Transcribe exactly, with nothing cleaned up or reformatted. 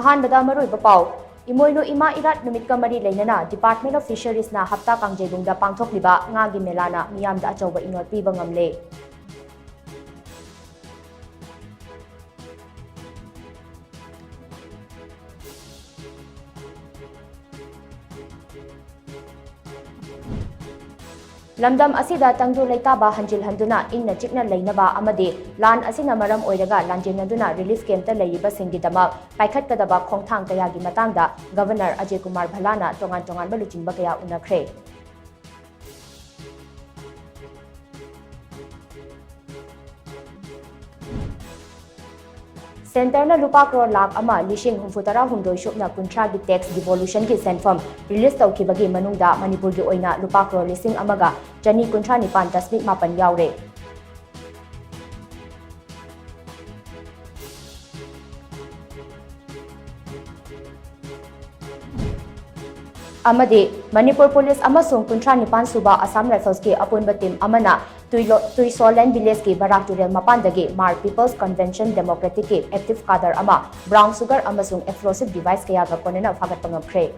ꯑꯍꯥꯟꯕꯗ ꯃꯔꯨꯑꯣꯏꯕ ꯄꯥꯎ꯫ ꯏꯃꯣꯏꯅꯨ ꯏꯃꯥ ꯏꯔꯥꯠ ꯅꯨꯃꯤꯠꯀ ꯃꯔꯤ ꯂꯩꯅꯅ Department of Fisheries ꯅ ꯍꯞꯇꯥ ꯀꯥꯡꯖꯩꯕꯨꯡꯗ ꯄꯥꯡꯊꯣꯛꯂꯤꯕ ꯉꯥꯒꯤ ꯃꯦꯂꯥꯅ ꯃꯤꯌꯥꯝꯗ ꯑꯆꯧꯕ ꯏꯅꯣꯠ ꯄꯤꯕ ꯉꯝꯂꯦ꯫ ꯂꯝꯗꯝ ꯑꯁꯤꯗ ꯇꯪꯗꯨ ꯂꯩꯇꯥꯕ ꯍꯟꯖꯤꯜꯍꯟꯗꯨꯅ ꯏꯪꯅ ꯆꯤꯛꯅ ꯂꯩꯅꯕ ꯑꯃꯗꯤ ꯂꯥꯟ ꯑꯁꯤꯅ ꯃꯔꯝ ꯑꯣꯏꯔꯒ ꯂꯥꯟꯖꯦꯡꯅꯗꯨꯅ relief camp ꯇ ꯂꯩꯔꯤꯕꯁꯤꯡꯒꯤꯗꯃꯛ ꯄꯥꯏꯈꯠꯀꯗꯕ ꯈꯣꯡꯊꯥꯡ ꯀꯌꯥꯒꯤ ꯃꯇꯥꯡꯗ Governor ꯑꯖꯌ ꯀꯨꯃꯥꯔ ꯚꯜꯂꯥꯅ ꯇꯣꯉꯥꯟ ꯇꯣꯉꯥꯟꯕ ꯂꯨꯆꯤꯡꯕ ꯀꯌꯥ ꯎꯅꯈ꯭ꯔꯦ꯫ Centre ꯅ ꯂꯨꯄꯥ ꯀ꯭ꯔꯣꯔ ꯂꯥꯈ ꯑꯃ ꯂꯤꯁꯤꯡ ꯍꯨꯝꯐꯨ ꯇꯔꯥ ꯍꯨꯝꯗꯣꯏ ꯁꯨꯞꯅ ꯀꯨꯟꯊ꯭ꯔꯥꯒꯤ tax devolution ꯒꯤ ꯁꯦꯟꯐꯝ release ꯇꯧꯈꯤꯕꯒꯤ ꯃꯅꯨꯡꯗ ꯃꯅꯤꯄꯨꯔꯒꯤ ꯑꯣꯏꯅ ꯂꯨꯄꯥ ꯀ꯭ꯔꯣꯔ ꯂꯤꯁꯤꯡ ꯑꯃꯒ ꯆꯅꯤ ꯀꯨꯟꯊ꯭ꯔꯥ ꯅꯤꯄꯥꯟ ꯗꯁꯃꯤꯛ ꯃꯥꯄꯟ ꯌꯥꯎꯔꯦ꯫ ꯑꯃꯗꯤ ꯃꯅꯤꯄꯨꯔ ꯄꯨꯂꯤꯁ ꯑꯃꯁꯨꯡ ꯀꯨꯟꯊ꯭ꯔꯥ ꯅꯤꯄꯥꯟ ꯁꯨꯕ Assam Rifles ꯀꯤ ꯑꯄꯨꯟꯕ team ꯑꯃꯅ ꯇꯨꯏꯂꯣ-, ꯇꯨꯏꯁꯣꯂꯦꯟ village ꯀꯤ ꯕꯔꯥꯛ ꯇꯨꯔꯦꯜ ꯃꯄꯥꯟꯗꯒꯤ Hmar People's Convention Democratic ꯀꯤ active cadre ꯑꯃ brown sugar ꯑꯃꯁꯨꯡ explosive device ꯀꯌꯥꯒ ꯀꯣꯟꯅꯅ ꯐꯥꯒꯠꯄ ꯉꯝꯈ꯭ꯔꯦ꯫